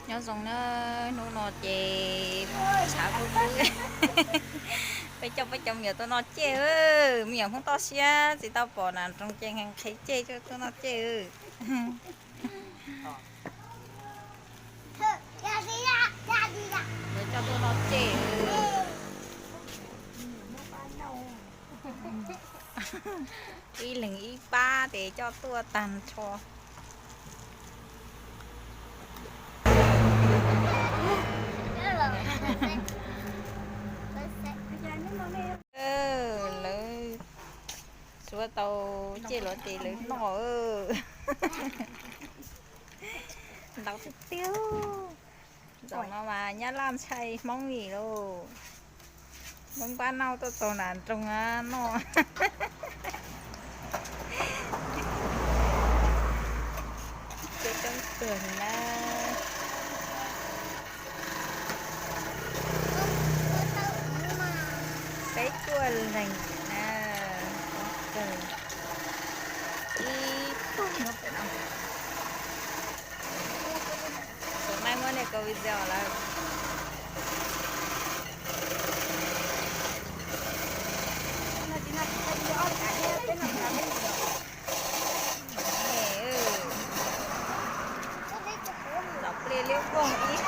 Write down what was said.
Nyob zoo na, hnub no ces tshav kub kub. Peb coj peb cov me nyuam tuaj noj ceg, me nyuam Hmoob toj siab tsis tau pom nas nroos ces nqhis ceg coj tuaj noj ceg. Lawv coj tuaj noj ceg. Ib leeg ib pab ces coj tuaj tag nrho. Lawv suav tau ceg los ces lawv noj. Ntau tiag tiag. Zaum no mas Nyab Laj ntshai Hmoob li lauj. Hmoob pab noj tuaj txog nas nroos noj. Ceg coob kawg na. Peb cuaj leeg na, coob kawg. Ib tug nyob pem no. Tus maib muab niag kaus video lawm. Txom pliaj liab vog ib